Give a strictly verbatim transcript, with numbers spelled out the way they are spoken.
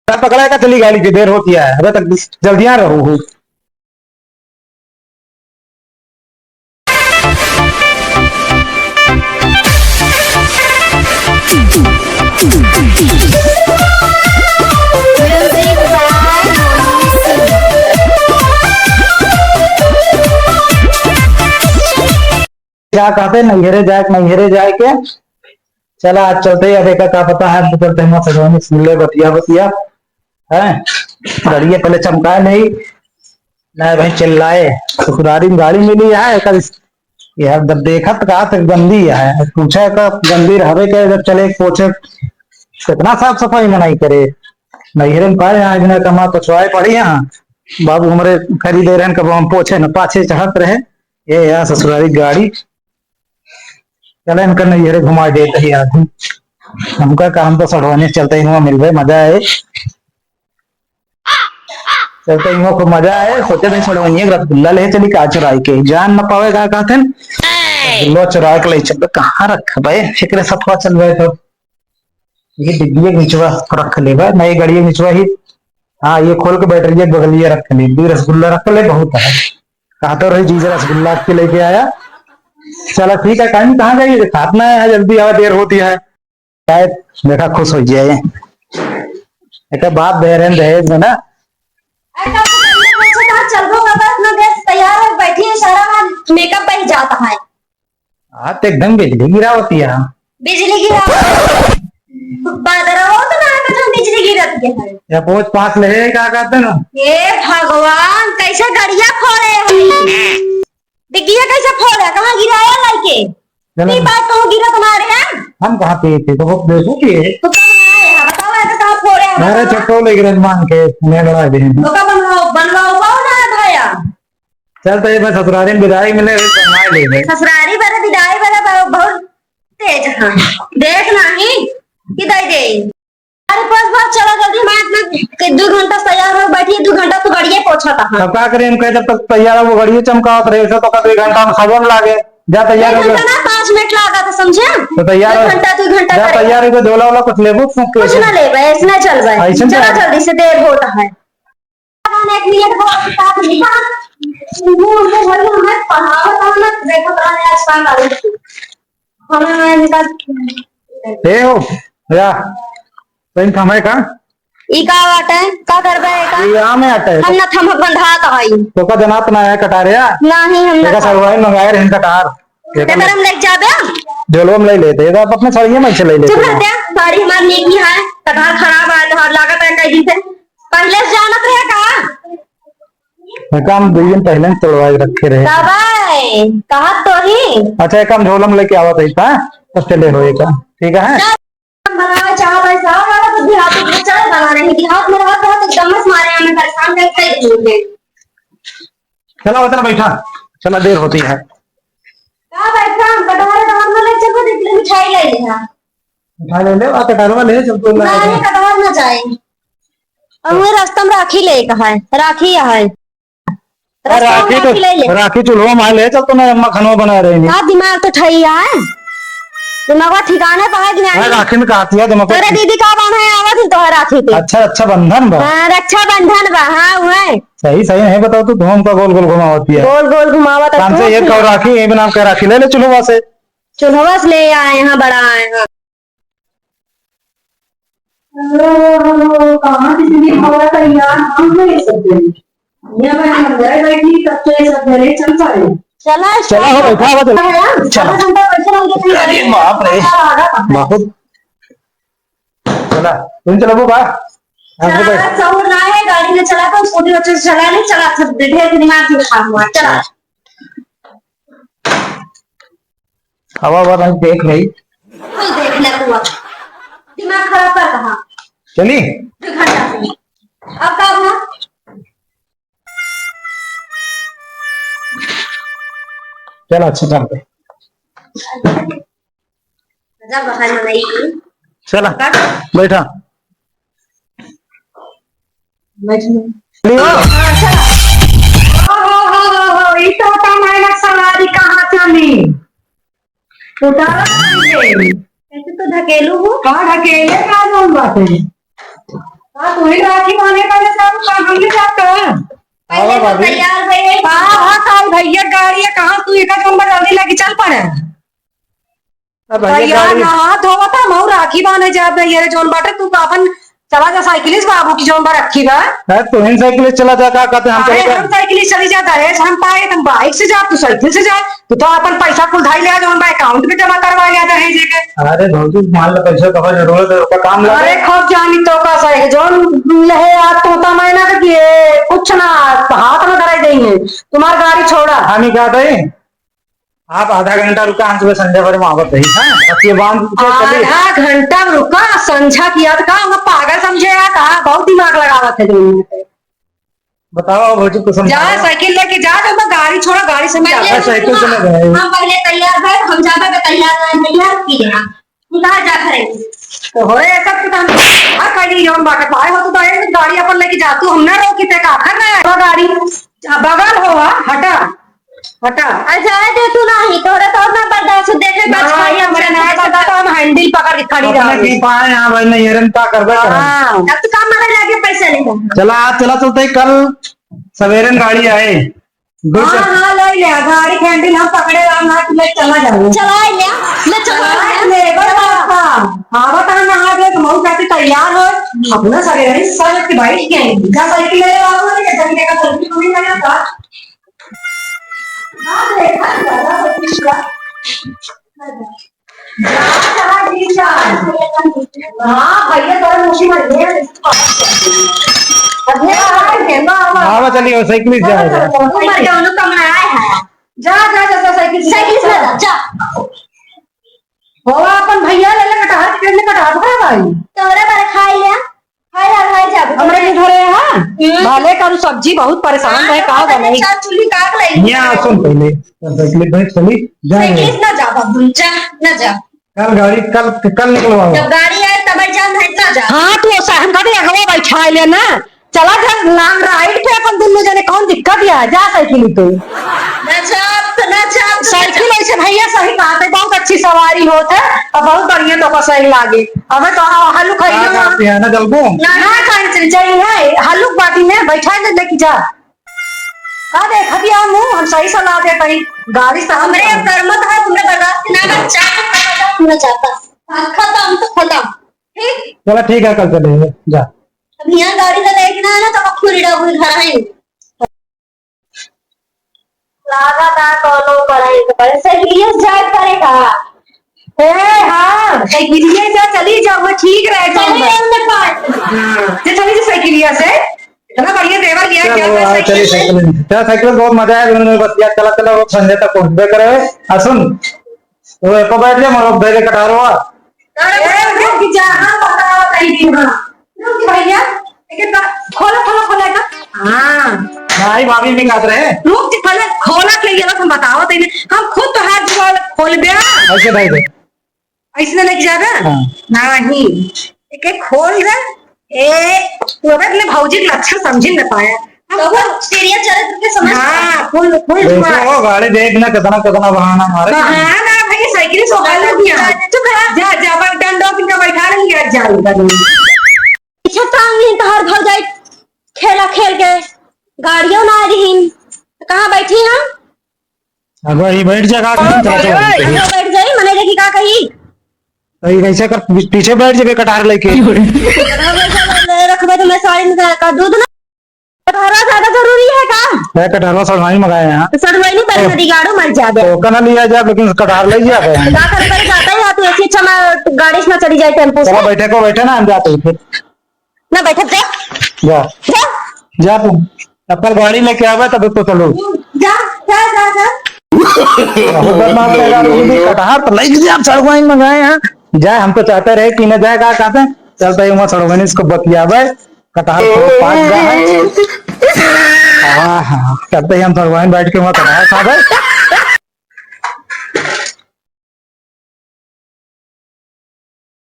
पकड़ा का चली गाड़ी की, देर होती है, अबे तक जल्दियां रहो हो। क्या कहते, नैहरे जाए के, नैहरे जाए के। चला, आज चलते ही, अब एका का पता है, अब चलते हैं, वहाँ सजवानी सुन ले, बतिया, बतिया, हैं? गाड़िया पहले चमका नहीं, ना भाई चिल्लाए, ससुरारी में गाड़ी मिली है, एका इस-, यार, जब देखा तो कहा तो गंदी है, पूछा का गंदी रहबे करे, जब चले पोछे, कितना साफ सफाई मनाई करे, नैहरे में पाए, आज ना कमा पछवाए पड़ी यहाँ, बाबू हमारे खरीदे रहन, कब हम पोछे न पाछे चढ़त रहे, ये यार ससुरारी गाड़ी। चले इनका नैहरे घुमा देते ही आदमी। हमका काम तो सड़वाने चलते ही हुआ मिलबे, मजा आए। चलते ही हुआ खूब मजा आए। सोचे थे सड़वनिया के रसगुल्ला ले चली का चुराई के। जान न पावे का कहते हैं। रसगुल्ला चुरा के ले चल। कहाँ रखबे? फिक्र सफवा चल रहे तो। ये डिब्बिया के निचवा रख ले बा। नई गाड़िया के निचवा ही। हाँ, ये खोल के बैटरिया के बगलिया रख ले। दो रसगुल्ला रख ले, बहुत है। कहा तो रही जीजा रसगुल्ला के लेके आया। चला ठीक है, टाइम कहाँ जाइए, खात ना है, जल्दी आवा, देर होती है। शायद देखा खुश हो जाए, एक बात दे रहे हैं दहेज में ना। अरे, कब से पहले पूछे था, चलबो का बस में गैस तैयार है, बैठी है, सारा मेकअप बन जाता है। हाँ, तो एकदम बिजली गिरा होती है। बिजली गिरा? बादरवा तो ना है, जो बिजली गिरत के है। या पहुँच पास ले, का कहते ना? हे भगवान, कैसे गड़िया फोड़े है? डिग्गिया कैसे फोड़े? कहाँ गिराया लाइके? चलो। ई बात कहूँ गिरत मारे हैं? हम कहाँ पे थे? तो वो देखो कि तो कब बनाए हैं? बताओ, ऐसे कहाँ फोड़े हैं? अरे बताओ। छोटो ले गिरन मान के, मैं लड़ा दे। तो कब बनवाओ, बनवाओ, पाओ ना भैया। चल, तो ये बस ससुरारी में विदाई मिले, फिर बनवा ले भाई। ससुरारी बरे विदाई बरे ब-, बहुत तेज हाँ। देख नाही कि दे दे। अरे बस, बस, चलो जल्दी, मैं इतना के दो घंटा से तैयार हो बैठी, दो घंटा तू गाड़िए पोछा था। तब का करें, हम कहे जब तक तैयार हो, वो गाड़िए चमकावत रहे, उसे तो का दो घंटा में सजन लागे। जा तैयार हो एक घंटा जा। ना, पाँच मिनट लागा था, समझे? तो तैयार दो हो। घंटा, दो घंटा जा करे। तैयार हो, झोला वोला कुछ लेबू, फूंक के कुछ उसे। ना लेबे, ऐसने चलबे। ऐसे चलो चल। जल्दी से, देर होता है। एक मिनट को किताब लिखा। उनको, उनको वही हमें पढ़ावत है ना, देखो तो आज का कागज। हमें इनका ए हो, या, तैं थमे का? ई का बात है? का करबे का? ई आम है, आटा है। हम ना थमक बंधा तो हई। तो का जनात ना है कटारे, या? नहीं, हम ना देखा, खाई। सरवाई मंगाए रहन कटार। एकर हम लेके जाबे? झोलवा में ले लेते, ये तो आप अपने सड़िया में से ले लेते चुप रह हैं। जा, साड़ी हमार नीक नहीं है, कटहल खराब है, तोहार लागत है कई दिन से। पहले से जानत रहे का? मैं काम दो दिन पहले से तोड़वा के रखे रहे। तबे, कहा तो ही। अच्छा, एक काम झोला में लेके आवा था, हाँ? बस चले हो एक काम, ठीक है? बनावे चाहत है, साहब, वाला तो देहात में चाय बना रहे हैं, देहात में रहत रहत एकदम से मारे हमें परेशान कर खाई दिए हैं। चला, उधर बैठा, चला, देर होती है। का बैठा, हम कटहर, कटहर में ले चलो, देख ले, मिठाई ले लेना। मिठाई ले ले, आ कटहरवा ले, चल, तू ले नहीं, आ। कटहर ना जाए। और वो रास्ता में राखी ले का है, राखी है। अरे रास्ता में राखी तो, राखी ले ले। राखी चूल्हो में ले चल, तो ना अम्मा खानवा बना रही नहीं। का दिमाग तो ठही है, दिमागवा ठिकाने पे है कि नहीं? अरे राखी में का आती है दिमाग? अरे दीदी का बांधा है, आवत ही तो है राखी पे। अच्छा, रक्षाबंधन बा। हाँ, रक्षाबंधन बा, हाँ, वो है। सही, सही नहीं बताओ तो, धुआं का गोल गोल घुमावती है। गोल गोल घुमावत है, कान से तू ये भी। कहो राखी, ये भी नाम का राखी ले ले चूल्हो से। चूल्हो से ले आए हैं, बड़ा आए हैं। ओहो, कहाँ बिजली भरा था यार, हम नहीं सकते। ये मैं अंदर बैठी, तब तो ये सब घरे चल पड़े। चला, चला हो, बैठा हुआ, चला। आधा घंटा बैठे रहेंगे, कहीं अरे बाप रे। बहुत। चला, तुम चलो बा। चला, चौड़ ना है, गाड़ी में चला तो स्कूटी वोटी से चला नहीं, चला, सब ढेर दिमाग में खा हुआ, चला। हवा, हवा नहीं देख रही। कुल देख ले तू अब। दिमाग खराब कर कहाँ? चली? दो घंटा से। अब का हुआ? चल, अच्छा, चलते। गजब है मनई की। चला, काट। बैठा। बैठ ले। हाँ, चला। ओ हो, हो, हो, हो, ई तो होता मायना सवारी कहाँ चली? उतार दे। कैसे तो ढकेलू हो? का ढकेले का नाम बाटे? हाँ, तू ही राखी बांधे वाले साहब, का हम ले जाता है? हाँ, भाभी। तैयार भइया। हाँ, हाँ, साल भइया, गाड़ी है, कहाँ तू एका जौन बा जल्दी लेके चल पड़े। अब भइया तैयार गाड़ी नहा धोवा था, मऊ राखी बांधे जात भइया रे, जौन बाटे तू तो अपन चला जा साइकिल से बाबू की जौन बा रखी बा। है, तू ही साइकिल से चला जा, का कहते हम अरे, चले हम साइकिल से चली जा, दहेज हम पाए, तुम बाइक से जा, तू साइकिल से जा। तू तो अपन पैसा कुल धाई ले आ, जौन बा अकाउंट में जमा करवा गया दहेज के। अरे भौजी, मान लो पैसा कब जरूरत है, उसका काम लगा। अरे खूब जानी तो का सही, जौन लहे आ तोता मैना के दिए, कुछ ना हाथ में धराई देंगे। तुम्हार गाड़ी छोड़ा। हम ही कहते हैं, आप आधा घंटा रुका, हम सुबह संझा भर में आवत रही। हाँ, अब ये बांध के चली। आधा घंटा रुका, संझा किया तो का हम पागल समझे या का? बहुत दिमाग लगावत है तुम। बताओ भौजी, कुछ समझाओ। जा, साइकिल लेके जा, जब गाड़ी छोड़ा, गाड़ी से हम जा। पहले हाँ, साइकिल से ले गए। हम पहले तैयार भए, हम जाबे के तैयार रहे, तैयार की रहा। तू कहाँ जा घरे? तो हो रे, सब कुछ हम, हाँ, कहीं जौन बाटे, भाई हो तू तो एक गाड़ी अपन लेके जा, तू हम ना रोकी थे, का कर रहा है? तो गाड़ी, आ, बगल हो, हाँ, हटा, हटा। अच्छा, दे तू नाही, तोहरा तो और ना बर्दाश्त हो, देखे ना, बस खाई हम हमरे ना सब बता, तो हम हैंडल पकड़ के खड़ी अपने रहो। की पाए यहाँ भाई, नहीं, एरन का करबे करब। हाँ। अब तो काम मारे लागे पैसा नहीं है। चला, आज चला चलते, कल सवेरे में गाड़ी आए। गुड हाँ, जॉब। हाँ, ले ले, गाड़ी के हैंडल हम पकड़े, हम हाथ में चला जाओ। चला ले, मैं चला चला ले। ले, बस बात था। आवत है ना, आज एक मऊ जाके तैयार हो, अपना सवेरे सब के बैठ के आएंगे। जा साइकिल ले ले, बाबू, ले, जल्दी का जल्दी कोई ना था। हाँ, देखा, लगा, लगा। हाँ, भैया, तोरे मुखी में ढेर अरे, आवा, चलिए, साइकिल से जाओ। ऊपर के उन्हों कमरा आए हैं। जा, जा, जा, जा, साइकिल से साइकिल से जा। जा, जा। बाबा, अपन भैया ले ले, कटहर के पेड़ में कटहर भरा भाई। तोरे बारे खाई ले। खाई ला, खाई जा। हमरे के घरे है, हाँ? हम्म। भले करू सब्जी, बहुत परेशान रहे, का बनाई? चार चूल्ही काट ले। यहाँ सुन पहले, साइकिल बैठ चली, जा साइकिल रे। ना जा बाबू, जा, ना जा। कल गाड़ी, कल, कल निकलवाओ। जब गाड़ी आए तब जान है, ना जा। हाँ, तू ऐसा हम कभी अगवा बैठा ले ना। चला जा, लॉन्ग राइड पे अपन दुन्नू जने, कौन दिक्कत या? जा साइकिल पे। ना जा, ना जा, ना जा। साइकिल ऐसे भैया सही बात है, बहुत अच्छी सवारी होत है और बहुत बढ़िया तो का सही लागे। अबे तो हल्लू खरीदो ना। ना, ना, ना, ना, चल, चल, चल, है, हल्लू बाटी में बैठा ले, लेके जा। का देखत या मुँह, हम सही सलाह दे पाई। गाड़ी से हम हमरे अब कर मत है, हमरे बर्दाश्त ना कर, चाहे खत्म, हमरे चाहता। खत्म तो खत्म। ठीक? चला ठीक है, कल चलेंगे, जा। अब यहाँ गाड़ी का देखना है ना, तो अब खुद रहो, घर है। लागत है कौनो करे के पड़े। साइकिलिए से जाए पड़ेगा। ए, हाँ, साइकिलिए से चली जाओ, वो ठीक रहे, चल चल। रहे हैं उनके पास। हाँ, तो चली जा साइकिलिया से। इतना बढ़िया देवर लिया, चल, क्या वो, कर हाँ, चली साइकिल। साइकिल में। चल, साइकिल में बहुत मजा आया, उन्होंने बस यार, चला, चला, वो संजय तक पहुंचबे करे। आ, सुन, तो एको बैठ जा, मतलब, धैर्य कटारो। अरे, अरे, रुक जा, हम बताओ, कहीं भी, हाँ। रुक जा भैया, एक, एक बार खोलो, खोलो, खोलो, एक बार। हाँ। भाई, भाभी नहीं काट रहे। रुक जा, खोलो, खोलो, के लिए बस हम बताओ, तो इन्हें, हम खुद तो हाथ जुआ खोल गया। ऐसे भाई दे। ऐसे लेके जाबे? हाँ। नहीं। एक, एक खोल दे। ए, तू अबे अपने भौजी के लक्षण समझ न पाया। हम तो वो सीरियस चरित्र के समझ हाँ, फुल, फुल देखो, जुआ। वो गाड़ी देख ना, कितना, कितना बहाना मारे। बहाना भाई, साइकिल से उखाड़ लो दिया। चुप रह। जा, जा, अपन डंडो इनका बैठा लेंगे, आज जा, जा। पीछे टांग लीन तोहर भौजाई खेला खेल के, गाड़ियों ना दिहिन। तो कहाँ बैठी हम? अब वही बैठ जा, का कहीं चला चला। अरे बैठ जाई, मने देखी का कही। तो ये कैसे कर, पीछे बैठ जेबे कटार लेके। रखबे तो मैं साड़ी में का, का दूध ना। कटहरा ज्यादा जरूरी है का? मैं कटहरवा सड़वाइन मंगाए हैं। तो सड़वाइन पर ए, नदी गाड़ो मर जाबे। तो कना लिया जाए, लेकिन कटहर ले जाबे। का कर, कर जाता है, या तो ऐसी अच्छा मैं गाड़ी से ना चली जाए टेम्पो से। चलो बैठे को बैठे ना, हम जाते हैं फिर। ना बैठब, जा। जा। जा। जा तू। अब कल गाड़ी लेके आवे तब तो चलो। जा, जा, जा, जा। बहुत बदमाश है यार, वो भी कटहर तो लेके जा, सड़वाइन मंगाए हैं। जाए, हम तो चाहते रहे कि न जाए, का कहते हैं? चलते ही वहाँ सड़वाइन इसको बतियावे, कटहर को पाक जा है। हाँ, हाँ, चलते ही हम सड़वाइन बैठ के वहाँ कटहर खा गए।